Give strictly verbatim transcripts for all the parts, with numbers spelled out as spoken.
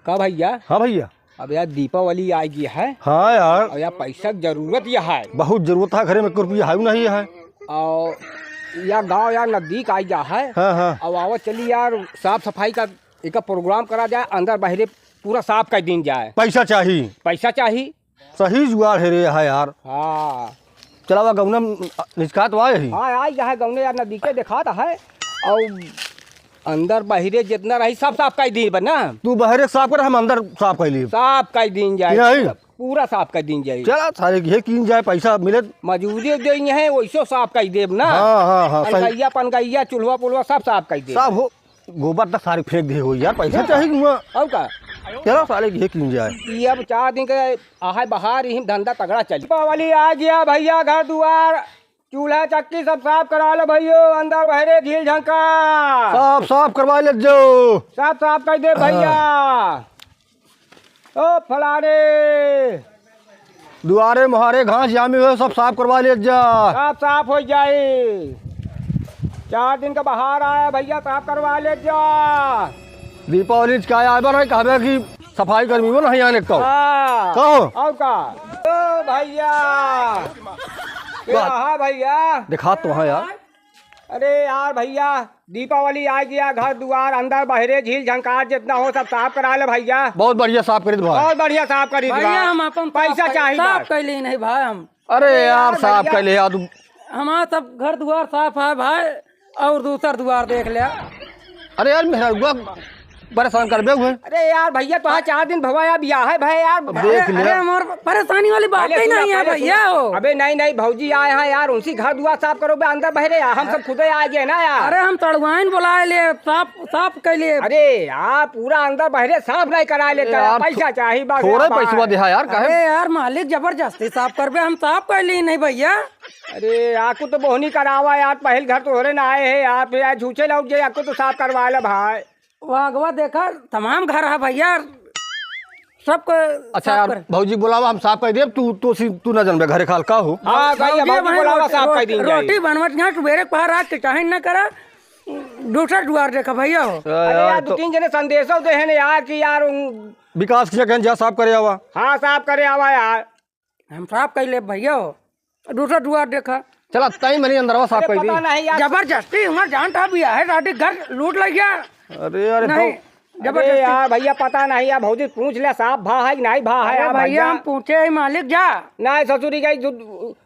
का भइया? हाँ भइया। अब यार दीपावली आइगी है। हाँ यार। अब यार पैसा क जरूरत या है। बहुत जरूरत है, घरे में एक रुपया है नहीं है। और या गाँव यार नजदीक आइगा है। हाँ, हाँ। अब आवा चली यार, साफ सफाई का एक program करा जाए, अंदर बहरे पूरा साफ कर दीन जाए। पैसा चाही। पैसा चाही। सही जुगाड़ है रे, है यार। हाँ। चलावा गौना निचकात वाए ही। हाँ, आइगा है गौने यार, नजदीके देखात है। और अंदर बहरे जितना रही सब साफ कर दी बा ना। तू बहरे साफ कर, हम अंदर साफ कर ली। साफ कर दीन जाए। यही? पूरा साफ कर दीन जाए। चला सारे ये कीन जाए, पैसा मिले। मजूरी जो ही है वैसो साफ कर देब ना। हाँ, हाँ, हाँ, सही। अनगैया पनगैया चूल्हा पुल्हा सब साफ कर देब। सब हो, गोबर तक सारे फेंक दे हो यार, पैसा चाही हुआ। और का? चला सारे ये कीन जाए। ये अब चार दिन के आहे बहार, यही धंधा तगड़ा चली। दीपावली आइगी भइया, घर दुआर चूल्हा चक्की सब साफ करा लो भइयो, अंदर बहरे झील झंकार। सब साफ करवा ले जो। सब साफ कर दे भइया। ओ फलाने। दुआरे मुहारे घास जामी हो, सब साफ करवा ले जा। सब साफ हो जाई। चार दिन का बहार आया भइया, साफ करवा ले जा। दीपावली का आया बा, नहीं कहबे कि सफाई कर्मी बा, नहीं आने को। हाँ। कहो। और का? ओ भइया। वाह। हाँ भइया। दिखा तो हाँ यार। अरे यार भइया, दीपावली आइगी, घर दुआर अंदर बहरे झील झंकार जितना हो सब साफ करा ले भइया। बहुत बढ़िया साफ करी दे भाई। बहुत बढ़िया साफ करी दे भइया, भाई। हम अपन पैसा साफ, चाही साफ बस। कैले नहीं भाई हम। अरे अरे यार, यार साफ भइया। कैले यार तू। हमारा सब घर दुआर साफ है भाई, और दूसर दुआर देख ले। अरे यार, मेहरुआ परेशान करबे हुए। अरे यार भइया, तो हाँ चार दिन भवा यार, बियाह है भाई यार। अब देख अरे, ले। अरे हमार परेशानी वाली बात पहले ही सुना, नहीं है पहले भइया सुना। हो। अबे नहीं, नहीं, भौजी आए हैं यार, उनसी घर दुआर साफ करो बे, अंदर बहरे यार, हम सब खुदे आ गए ना यार। अरे हम तड़ुआइन बुलाए ले, साफ, साफ कर लिए। अरे यार, पूरा अंदर बहरे साफ नहीं करा लेता अरे यार, यार, पैसा चाही बस थोड़ा यार, पैसवा भाई। देहा यार, काहे? अरे यार, मालिक जबरदस्ती साफ करबे, हम साफ कर ली नहीं भइया। अरे यार, कुछ तो बोहनी करावा यार, पहल घर तो हो रहे ना आए हैं यार, फिर यार झूठे लौट जाए, आपको तो साफ करवा ले भाई। वाह, वाह, देखा, तमाम घर है भइया, सबको अच्छा साफ यार, कर। भौजी बुलावा, हम साफ कर देब, तू, तू सी, तू ना जानबे घरे खाल का हो। हाँ, भाई, भौजी भौजी हमारी बुलावा, रोटी, साफ कर रोटी, दीन जाई। रोटी बनवत यहाँ सुबेरे पहर रात के चाहे न करा, दूसर दुआर देखा भइया हो। अरे अरे यार, यार, दो तो तीन जने संदेशो दे हैं यार कि यार उन विकास किया कहन जा साफ करे आवा। हाँ, साफ करे आवा यार। हम साफ कर ले भइया हो, दूसर दुआर देखा। चला, तई मनी अंदरवा साफ अरे कर दी। पता नहीं यार। जबरदस्ती हमार जान था भी है, राती घर लूट ले गया। अरे, अरे, नहीं, भौ- जबरदस्ती। अरे यार भइया, पता नहीं यार, भौजी पूछ ले, साफ भा है कि नहीं भा है अरे यार भइया, भइया। हम पूछे ही मालिक जा। नहीं, ससुरी कही दु-,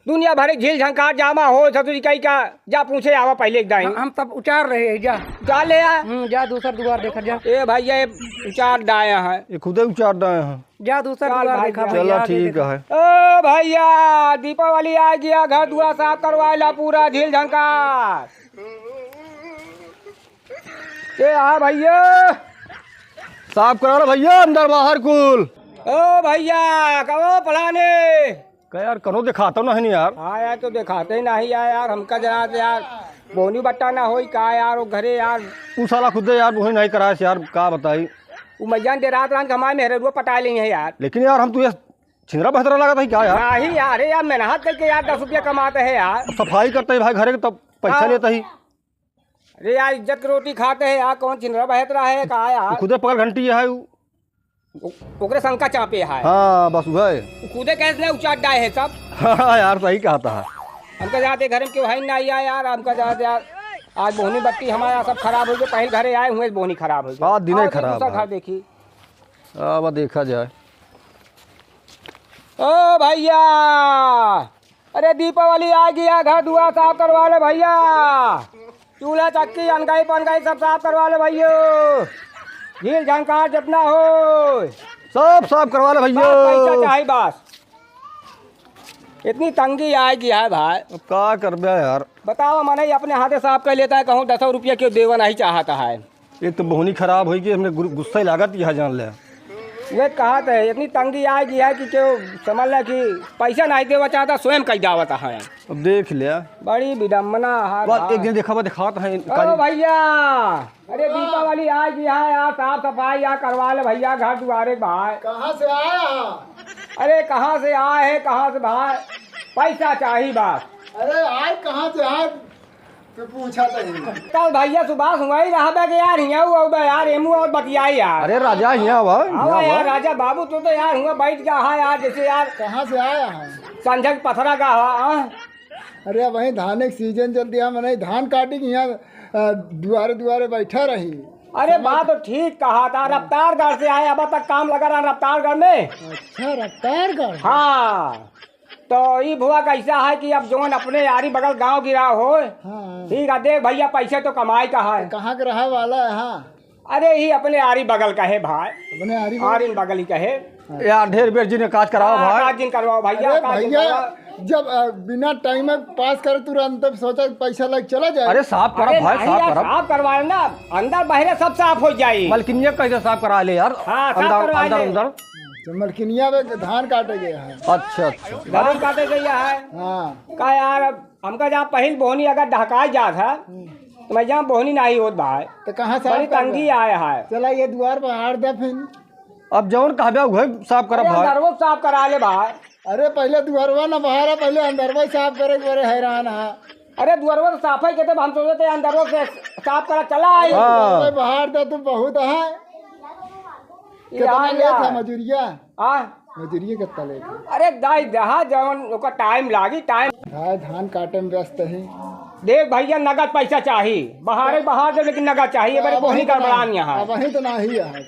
दुनिया भर झील झंकार जामा हो, ससुरी कही का, जा पूछे आवा पहले एक दाई। हम, हम सब उचार रहे हैं, जा। जा ले आ। हम्म, जा दूसर दुआर देखा जा। ए भइया, ये उचार डाया है। ये खुदे उचार डाया है। जा दूसर चल दुआर भाई, देखा जा। भइया, चला, आगे ठीक देखा। है। ओ भइया, दीपावली आ गया, घर दुआर साफ करवा ला, पूरा झील झंकार। ए आ भइया। साफ करा ला भइया, अंदर बाहर कुल। ओ भइया, कहो फलाने। का यार, कनो दिखाता नहीं यार। हाँ यार, तो दिखाते ही नहीं यार, यार, हमका जरा से यार, बोनी बट्टा ना होई का यार, वो घरे यार। उ साला खुदे यार, वही नहीं कराए से यार, का बताई। उ मैया दे रात रात हमारे मेहररुआ पटा ली है यार। लेकिन यार, हम तुझे छिंदरा बहतरा लागत है क्या यार? नहीं यार, अरे यार, मेहनत करके यार दस रुपया कमाते हैं यार। अब सफाई करते ही भाई घरे के, तब पैसा हाँ। लेते ही। अरे यार, इज्जत की रोटी खाते हैं यार, कौन छिंदरा बहतरा है, का यार? खुदे पकड़ घंटी है उ। ओ-, ओकरे शंका चापे है। हाँ, बस वह है। उ खुदे कैसे नहीं उचाट डाए है सब। हाँ यार, सही कहा था। हमका जाते घर में क्यों है ना आया यार, हमका जाते यार, आज बोहनी बट्टी हमारा सब खराब हो गया, पहले घरे आए हुए बोहनी खराब हो गया। हाँ, दिने और खराब दूसरा है। घर देखी। अब देखा जाए। ओ भइया, अरे दीपावली आ गया, घर दुआर साफ करवा ले भइया। चूल्हा चक्की अनगाई पनगाई सब साफ करवा ले भइयो। झील झंकार जितना हो। सब साफ करवा ले भइयो। बस पैसा चाही बस। इतनी तंगी आ गया है भाई। अब का करबे यार। बताओ, मनई अपने हाथे साफ कर लेता है, कहूँ दसों रुपया क्यों देवा नहीं चाहता है। एक तो बोहनी खराब होई कि हमने गुर-, गुस्सा ही लागत यह जान ले। ये कहा तो है, इतनी तंगी आ गई है कि क्यों समझ ले कि पैसा नहीं देवा चाहता, स्वयं कई जावत है। अब देख ले। बड़ी विडम्बना है बात। एक दिन देखा, दिखात है ओ भइया, अरे दीपावली आ गई है यार, साफ सफाई यार करवा ले भइया, घर दुआरे भाई। कहाँ से आया? अरे कहाँ से आए है, कहाँ से भाई? पैसा चाही बस। अरे आए कहाँ से आए? पूछा तो ही। कल भैया सुभाष हुआ ही रहबे के यार, हियाँ हुआ बे यार, एमू और बतियाई यार। अरे राजा, हियाँ हुआ, हाँ हियाँ यार, हुआ। राजा बाबू, तू तो यार हुआ बैठ गया है यार, जैसे यार कहाँ से आया है? संझक पथरा का हुआ, हाँ? अरे, वहीं धान एक सीजन चल दिया, मैंने धान काटी कि यहाँ, अ, दुआरे दुआरे बैठा रही। अरे, बात तो ठीक कहा था, रफ्तारगढ़ से आए, अब तक काम लगा रहा रफ्तारगढ़ में। अच्छा, रफ्तारगढ़? हाँ, तो ई भुआ कैसा है कि अब जौन अपने यारी बगल गांव गिरा हो, हाँ। ठीक है, देख भैया, पैसे तो कमाई का है। तो कहाँ के रहा वाला है? हाँ। अरे, ही अपने आरी बगल का है भाई। अपने आरी बगल? आरी बगल ही का है। यार, ढेर बेर जिन काज कराओ हाँ, भाई। काज जिन करवाओ भैया, अरे काज जिन भैया, करवाओ। जब, अ, बिना टाइम में पास करे तुरंत, तब सोचा पैसा लग चला जाए। अरे, साफ करा अरे भाई, नहीं साफ यार, करा। साफ करवाए ना, अंदर बहरे सब साफ हो जाई। मलकिनिया कैसे साफ करा ले यार? हाँ, साफ अंदर, करवा अंदर, ले। अंदर। तो मलकिनिया में धान काटे गए हैं। अच्छा, अच्छा। धान काटे गए हैं। हाँ। का यार, अब हमका जहाँ पहिल बोहनी अगर ढहकाई जात है, हम्म। तो मैं जहाँ बोहनी नहीं होत भाई। तो कहाँ साफ बड़ी करबे? तंगी आए है। चला ये दुआर पर हार दे फिर। अब जौन कहबे उहे साफ करब अरे भाई। अंदरवो साफ करा ले भाई। अरे पहले दुआरवा ना बहारा, पहले अंदरवा ही साफ करे के बड़े हैरान है। अरे दुआरवा तो साफ है, कहते हम सोचते हैं अंदरवा से साफ करा चला आई। हाँ। दुआरवा बहार दे तू बहुत है। कितना यार लेत है यार। मजूरिया? आ? मजूरिया कितना लेत है? अरे दाई दहा जौन ओकर टाइम लागी, टाइम। भाई धान काटे में व्यस्त है। देख भैया, नगद पैसा चाही, बहारे बहार दे, लेकिन नगद चाही। ये बारी अब बोहनी वही तो गड़बड़ान नहीं, यहाँ। अब वही तो नहीं है।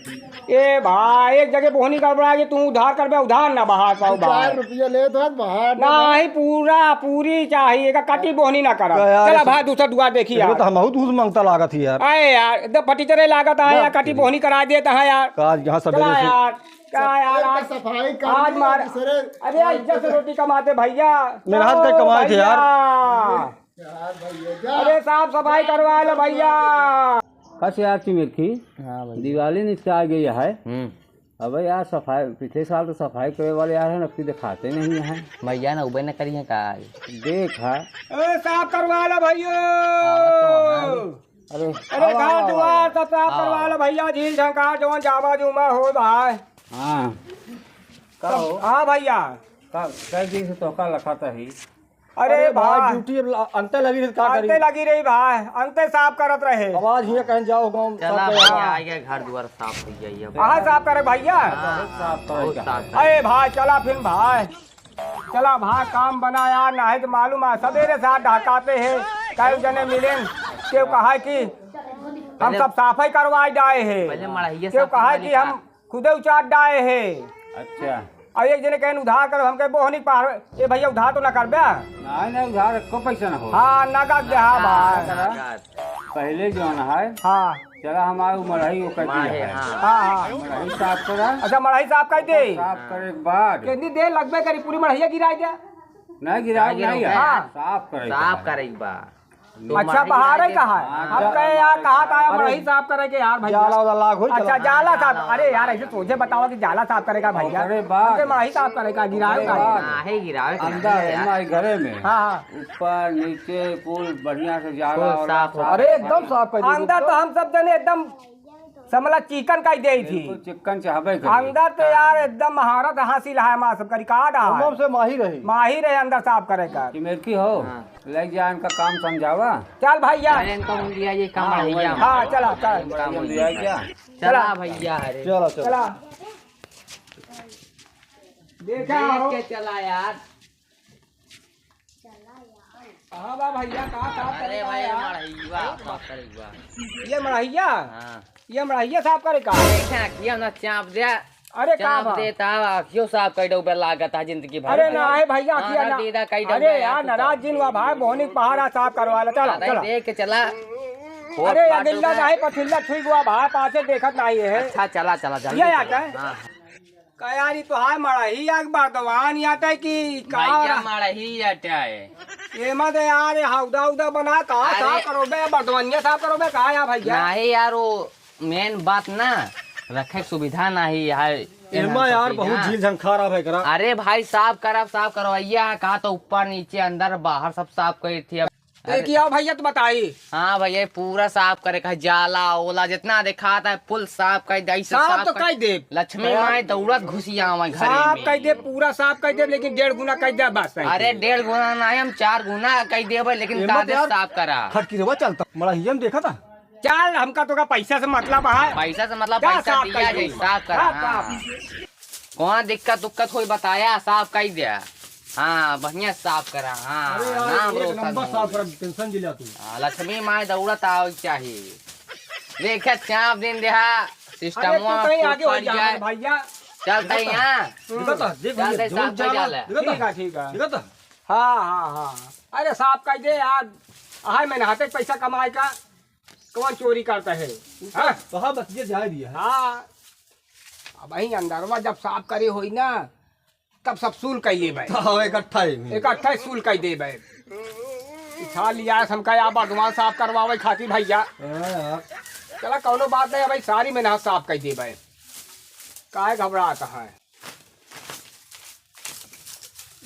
ए भाई, एक जगह बोहनी गड़बड़ा के तू उधार करबे, उधार ना बहार पाओ दो चार भाई। रुपया लेत है, बहार दे। नहीं, पूरा, पूरी चाही, एक कटी बोहनी ना करब। तो यार, चला इस भाई, दूसरा दुआर देखी देखो यार। तो हमहू दूध मांगता लागत ही यार। अरे यार, एकदम फटीचरे लागत है यार, कटी बोहनी करा देत है यार। काज यहाँ सब चला जैसे यार, का यार, एक आज, सफाई कर आज ली, मार, दूसरे अरे यार, इज्जत से रोटी कमाते भैया। मेहनत के ओ कमाए थे यार। भैया। यार भैया, जा। अरे साफ सफाई करवा लो भैया। कस यार चिमिरखी, हाँ भैया। दिवाली निकल आ गई है। हम्म। अबे यार सफाई, पिछले साल तो सफाई करे वाले यार हैं, अब की दिखाते नहीं हैं। भैया ना उबे न करिए का। देख है। ए, साफ करवा लो भैया। हाँ, तो हाँ। अरे, अरे आओ, घर आओ, दुआर आओ। सब साफ करवा लो भैया, झील झंकार जौन जामा जुमा हो भाई। हाँ। का हो? हाँ भैया। का, कै दिन से तोहका लखत ही। अरे अरे भाई, भाई। ड्यूटी अब ला-, अंते लगी रही, का करी? अंते लगी रही भाई, अंते साफ करत रहे। अब आज हियाँ कहीं जाओ गाँव, चला साफ भैया, करो। आ गया घर दुआर साफ हो जाइए। कहाँ साफ करे भैया? हाँ, साफ बहुत करेगा। साफ करे। अरे भाई, चला फिर भाई। चला भाई, काम बना यार, नहीं तो मालूम है, सवेरे से हाथ ढकाते हैं, कई जने मिलेन, केहू कहा कि हम पहले सब साफाई करवाए जाए हैं, पहले मड़हिया केहू साफ कहा करा कि ली हम का? खुदे उचार डाए हैं। अच्छा। और एक जने कहन उधार करो, हम कहे बोहनी पार, ए भैया उधार तो ना करबे? नहीं, नहीं, उधार एको पैसा ना हो। हाँ, नगद दे, हाँ भाई। नगद। पहले जौन है, हाँ। चला हमारे मड़ही वो कर दिया माहे, है। हाँ। हाँ, हाँ। मड़ही साफ करा। अच्छा, मड़ही साफ कर दे। साफ करे के बाद। कितनी देर लगबे करी पूरी मड़हिया गिराई दे? नहीं गिराओ, नहीं गिराओ, नहीं है। हाँ। साफ करे के साफ बाद। करे के बाद। तो अच्छा, मड़ही बहारे गिराई का दे। है? हाँ, हम कहे यार, कहा था अरे, मड़ही साफ करे के यार भैया। जाला वाला लाग होई, अच्छा, चला। जाला साफ। अरे यार, ऐसे सोझे बताओ कि जाला साफ करे का भैया। अरे बाप। हमके मड़ही साफ करे का, गिराए अरे का? बाप। काहे गिरावे के अंदर नहीं है यार। हमारे घरे में। हाँ, हाँ। ऊपर, नीचे, कुल बढ़िया से जाला कुल वाला साफ हो। साफ अरे, एकदम साफ कर दीजिए अंदर तो। तो हम सब जने एकदम समला चिकन का ही देई थी। बिल्कुल चिकन चाहबे करी। अंदर तो यार एकदम महारत हासिल है, हमार सब का रिकॉर्ड है। हम से माहिर है। माहिर है अंदर साफ करे का। कि मेरकी हो, हाँ। ले जा इनका काम समझावा। चल भैया। अरे इनका मुंडिया ये काम हाँ, है, वही। हाँ, चला, चल। इनका मुंडिया क्या? चला चला। भैया, अरे। चलो, चलो। चला। देखा देख हो। के चला यार। कहाँ बा भैया, का साफ करे अरे का भाई, यार? मड़हिया साफ करे बा। ये मड़हिया? हाँ। ये मड़हिया साफ करे का? देखा, किया ना चाप दे। अरे का चाप बा? देता, आँखियों साफ कर दो, बे लागत है जिंदगी भर। अरे ना है भैया, हाँ, किया ना। दीदा कई अरे डब्बा यार, यार, नाराज जिन हुआ भाई, बोहनी के पहाड़ा साफ करवा ला, चला, अरे चला। देख के चला। अरे अगिल्ला नहीं, पछिल्ला छुई हुआ भाई, पाछे देखत नहीं है। अच्छा, चला, चला, जल्दी ये चला। आता है? हाँ। का यार, ई तोहार मड़ही या बर्दवान याटे कि का? भैया, मड़ही याटे। एमा दे यार, हौदा उदा बना का? अरे। साफ करो बे, बर्दवानिया साफ करो बे, का यार भैया? नाही यार, वो मेन बात ना, रखे के सुविधा नाही है। एमा यार, बहुत झील झंखार आ भाई करा। अरे भाई, साफ करब, साफ करवैया है, का तो ऊपर नीचे अंदर बाहर सब साफ करी थी। अब अरे। एक ही आओ भैया, तो बताई। हाँ भैया, पूरा साफ करे का है, जाला ओला जितना देखात है, full साफ कर दे, ऐसे साफ साफ तो कर कर देब। लक्ष्मी माई दौड़त घुसी आवे घरे साफ में। कर देब, पूरा साफ कर देब, लेकिन डेढ़ गुना कर देब, बस। अरे, डेढ़ गुना नाहीं, हम चार गुना कर देबे, लेकिन एमा तो कादे यार साफ करा। खटकिरवा चलता, मड़हिया में देखा था। चल, हमका तो का पैसा से मतलब है। पैसा से मतलब, क्या पैसा साफ दिया कर जाए, दूँ? साफ करा, हाँ, हाँ। साफ। कौन दिक्कत उक्कत होई बताया, साफ कर दिया। हाँ, बढ़िया साफ करा, हाँ, अरे यार, नाम एक रोशन नंबर हो। साफ करा, tension जिला तू। हाँ, लक्ष्मी माई दौड़त आवे चाहिए। देखे चाप दिन देहा, अरे, system तू कहीं आगे हो जा भैया। चल तहीं, हाँ। देखो तो, देख चल भैया, तहीं, जौन साफ कर जाला। डाला। देखो तो, ठीक है, ठीक है। देखो तो। हाँ, हाँ, हाँ। अरे, साफ कर दे यार। हाय, मेहनत के पैसा कमाए का, कौन चोरी करता है? हाँ? कहाँ बतिया जाए दिया है? हाँ। अब वहीं अंदरवा जब साफ करे होई ना, तब सब सूल कर लेबे। हाँ, इकट्ठा ही। इकट्ठा ही सूल कर देबे। उठा लिया है हमका या भगवान साफ करवावे खातिर भैया। हाँ यार। चला, कौनो बात नहीं, अब सारी मेहनत साफ कर देबे। काहे घबरात है?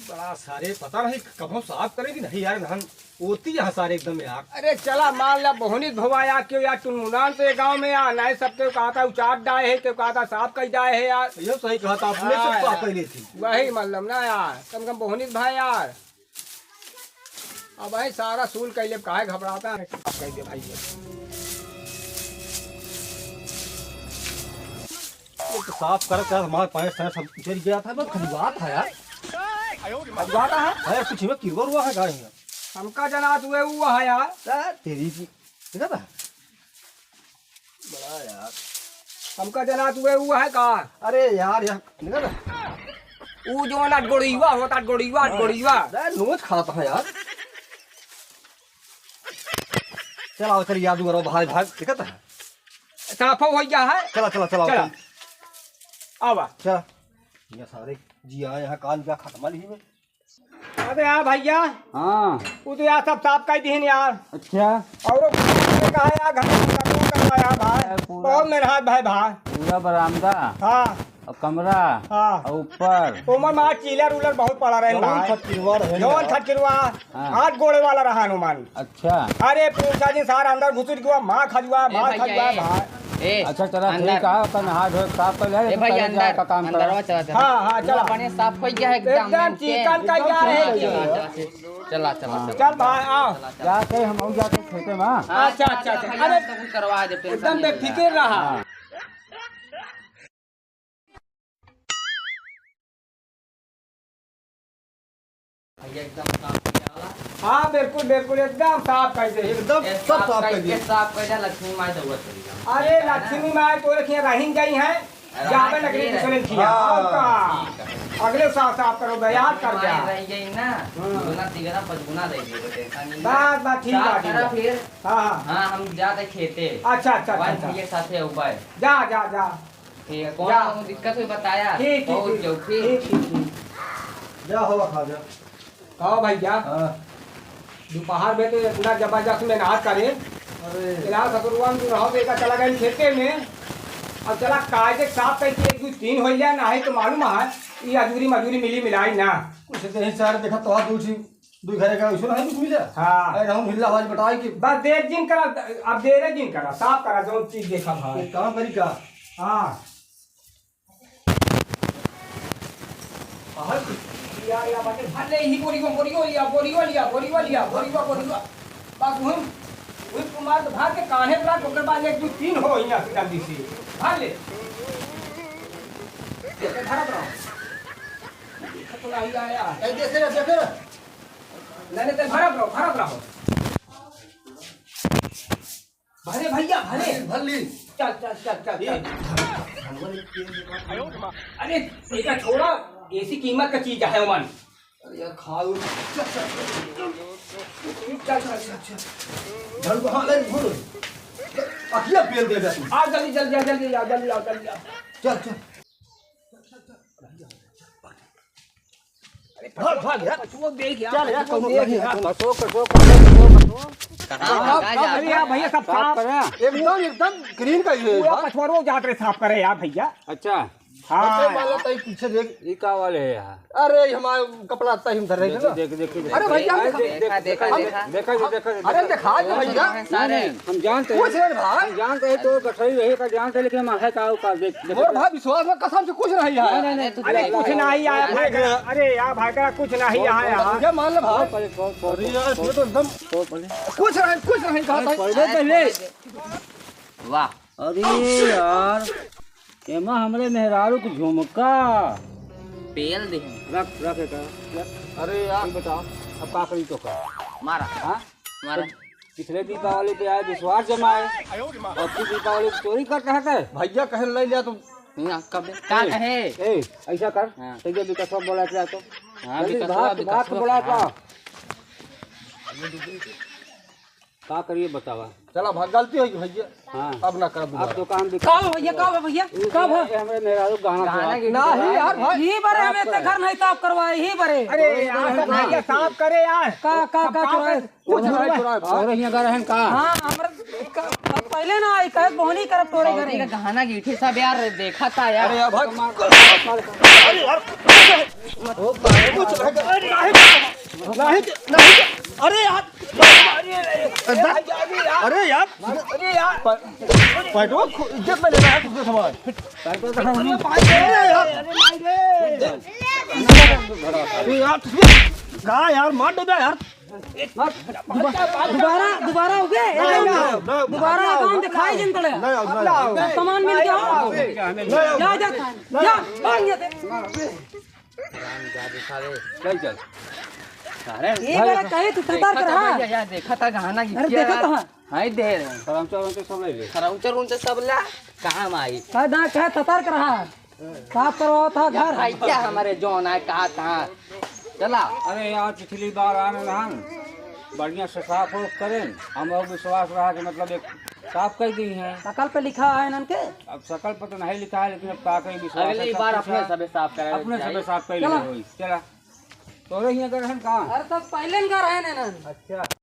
बड़ा सारे पता नहीं कब साफ करेगी नहीं यार, नहन होती है सारे एकदम यार। अरे चला, मान ला, बहुनित भवा यार, क्यों यार, टुनमुनान तो ये गाँव में यार, नहीं सब केहू कहता उचाट डाए है, केहू कहता साफ कर डाए है यार। ये सही कहा था, अपने से हाँ साफ यार। कर लेती। वही मतलब ना यार, कम कम बहुनित भाई यार। अब भाई सारा सूल कर ले, काहे घबराता है? साफ कर दे भाई ये। ये तो साफ करत करत हमार पैंट शर्ट सब उतर गया था, बस खजुआत है यार। खजुआता है? अरे कुछ में किवर हुआ है गाड़ी में। हमका जना तू हुआ है यार। यार तेरी की, देखा था? बड़ा यार। हमका जना तू हुआ है का? अरे यार, यार, देखा था? ऊ जो ना गोड़ीवा होता, गोड़ीवा, हाँ। गोड़ीवा। यार नोच खाता है यार। चल आओ, चल याद करो, भाग, भाग, देखा था? साफो हो गया है। चला, चला, चला, चला। चल। आवा। चला। ये सारे जी आए यहाँ कान का खत्म नहीं में। अबे यार भैया। हाँ। वो तो यार सब साफ कर दिहन यार। अच्छा। और वो कहा यार घर में करवा यार भाई। यार पूरा बहुत मेहनत भाई भाई। पूरा बरामदा। हाँ। और कमरा। हाँ। और ऊपर। ओमन में चीलर उलर बहुत पड़ा रहे जौन भाई। खटकिरवा रहे जौन यार। खटकिरवा। हाँ। हाथ गोड़े वाला रहा हनुमान। अच्छा। अरे पूछा जी सारा अंदर घुसुर गया, माँ खजुआ, ए माँ भैया, खजुआ ए, भाई। ए, अच्छा चला अंदर। ठीक है, अपन हाथ धो साफ कर ले, ए भैया, पहले जा अंदर, का काम अंदर करो। चला, चला। हाँ, हाँ, चला। अपने साफ हो गया है एकदम, एकदम ओके। चिकन का एकदम यार है। चला, चला, चला, चला, चला। चल भाई, आओ। जाते हम लोग जाते खेते में। अच्छा, अच्छा, अच्छा। भैया, अरे, सब कुछ करवा दे, tension एकदम नहीं बेफिक्र रहा। हाँ। भैया एकदम साफ कर डाला। हाँ, बिल्कुल, बिल्कुल, एकदम साफ कर दे। एकदम ये सब साफ साफ कर कर दे, दिया। साफ कर दे, लक्ष्मी माई दौड़त चली जाओ। अरे, लक्ष्मी माई तोरे खिया रहीन गई हैं, अरे, जाबे हाँ, लकड़ी ठीक है। दूसरे खिया। हाँ। और का? ठीक है। अगले साल साफ करो, याद कर लक्ष्मी जा। माई रह गई ना, हम्म। दुगुना, तिगुना, पचगुना दे दिए, tension नहीं। बस, बस, ठीक साफ है, ठीक करा है। फिर। हाँ, हाँ। हाँ, हम जाते खेते। अच्छा, अच्छा, अच्छा, वन अच्छा। के साथे उपाय। जा, जा, जा। ठीक, कौन जा। कौन दिक्कत हुई बताया? ठीक, ठीक, पहुँच ठीक। जाओ, ठीक। ठीक, ठीक, ठीक। जा हवा खा जा। कहो भैया। हाँ। दोपहर में तो इतना जबरदस्त मेहनत करे। अरे। इलाज ससुरवा में रहो तो एक चला गए खेते में। अब चला कायदे के साथ कहीं एक दो तीन हो जाए, ना है तो मालूम है, ये अजूरी मजूरी मिली मिलाई ना। कुछ तो यही सारे देखा तो दूसरी दुई घरे का वैसे नहीं कुछ मिले। हाँ। अरे हम हिल्ला आवाज बटाई कि बस देर जिन करा, अब देरे जिन करा, साफ करा, जौन चीज देखा भाई। एक काम करी का? हाँ। बाहर की? या, या, बाटे, भर ले, ही बोरियो, बोरियो लिया, बोरियो लिया, बोरियो लिया, बोरियो, बोरियो। बस वही, वही कुमार तो भर के कान्हे पर, ओकर बाद एक दो तीन हो, यहाँ से जल्दी से। भर ले। भरत रहो। देखत तो नहीं आया। ए, देख ले, देख ले। नहीं, नहीं, भरत रहो, भरत रहो। भले भैया, भले। भले, भले। चल, चल, चल, चल, ये चल। अरे, इनका छोड़ा, ऐसी कीमत का चीज है, ओमन। अरे यार, खाओ। चल, चल, चल। चल, चल, चल, चल। झंडू, हाँ, ले, घूर। अखिया पेल दे बे तू। आ, जल्दी, जल्दी, आ, जल्दी, आ, जल्दी, आ, जल्दी, आ। चल, चल। अरे भाग, भाग यार। पछुआ देख यार, चल यार, पछुआ कौनो देख नहीं है, यार। कौनो अशोक, अशोक, अशोक, अशोक। कहाँ, कहाँ जा अरे यार भैया, सब साफ साफ। करा। एकदम, एकदम green का ही है पूरा यार। पछुआ रोज जात रहे साफ करे यार भैया। अच्छा। हाँ। हम कहीं मालूम तई पीछे देख। ई का वाले है यहाँ? अरे, ई हमार कपड़ा तई हम धर रहे थे ना। देख, देख, देख, अरे भैया, अरे देख, देख, देखा, देखा, देखा, देखा। देखा, देखा, देखा। अरे देखा दे भैया। नहीं, नहीं, हम जानते हैं। कुछ नहीं भाई। हम जानते हैं तो गठरी रही का जानते हैं, लेकिन हम है का, का देख, देख। मोर भाई विश्वास में कसम से कुछ नहीं है। नहीं, नहीं, नहीं, तू अरे देख। कुछ नहीं आया भाई का, अरे यार भाई का कुछ नहीं आया है। भैया मान ले भाई। पहले, पहले, पहले, अरे यार, ये तो एकदम पहले। कुछ नहीं, कुछ नहीं कहा था। पहले, पहले। वाह। अरे यार, एमा हमरे मेहरारू के झुमका। पेल दे। रख, रख एका, रख। अरे यार। तू बता, अब का करी तो का? मारा। हाँ? मारा। पिछले दीपावली पे आए विश्वास जमाए, और तू दीपावली की चोरी कर रहा था। भैया कहे ले लिया तो। ना, कब? का ए, कहे? ए, ऐसा कर, हाँ। तुझे विकासवा बोला के ला तो। हाँ, जल्दी विकासवा, भाग, भाग विकासवा, बोला के ला। हाँ। का करिए बतावा। चला भाग, गलती हो गई भैया। हाँ। अब ना करब अब दोबारा। तो काम भी का हो भैया, का हो भैया, ये का हो? ये हमरे मेहरारू गहना गहना चुरा की नहीं यार भाई। ही बरे हमें ते घर नहीं साफ करवाए, ही बरे। अरे यार, तो भैया साफ करे यार। का, का, का चुराए? कुछ नहीं चुराए भाई। और यहाँ घर है का? हाँ, हमरे का, अब पहले ना आई, कहे बोहनी करब तोरे घरे। गहना गीठी सब यार देखा था यार। अरे यार भाई। अरे यार। ओ भाई, कुछ नहीं, नहीं, नहीं, अरे यार। अरे यार। अरे यार। प-, पैंटवा खो-, इज्जत में लेना है तुझे सामान। अरे यार। अरे यार, तुझे कहा यार, मार दो यार। दोबारा, दोबारा हो गया? ए, नहीं, नहीं, नहीं, दोबारा नहीं, काम नहीं, दिखाई जिन तड़े। नहीं, नहीं, नहीं, सामान मिल गया हो? नहीं, नहीं, जा, जा, नहीं, जा, भाग यहाँ से। चल, चल। अरे, ये मेरा कहे तू ततार कर रहा। देखा था, भैया, यार, देखा था, गहना अरे, देखा था। हाँ, दे रहे हैं। खरौंचा उरौंचा सब ले ले। खरौंचा उरौंचा सब ला, काम आई। कह दा, कह ततार कर रहा। साफ करवाओ था घर। भैया, हमारे जौन आए, कहा था। चला। अरे यार, पिछली बार आने रहन, बढ़िया से साफ ओफ करें, हम और विश्वास रहा कि मतलब एक साफ कर दी हैं। शकल पे लिखा है इनन के? अब शकल पे तो नहीं लिखा है, लेकिन अब का करें, विश्वास अगली है, सब बार कुछ अपने है। सबे साफ करें अपने जाए। सबे साफ कर चला। ले होई। चला। तोरे हियां के रहन का? अरे तब पहले इनका रहे ना इनन। अच्छा।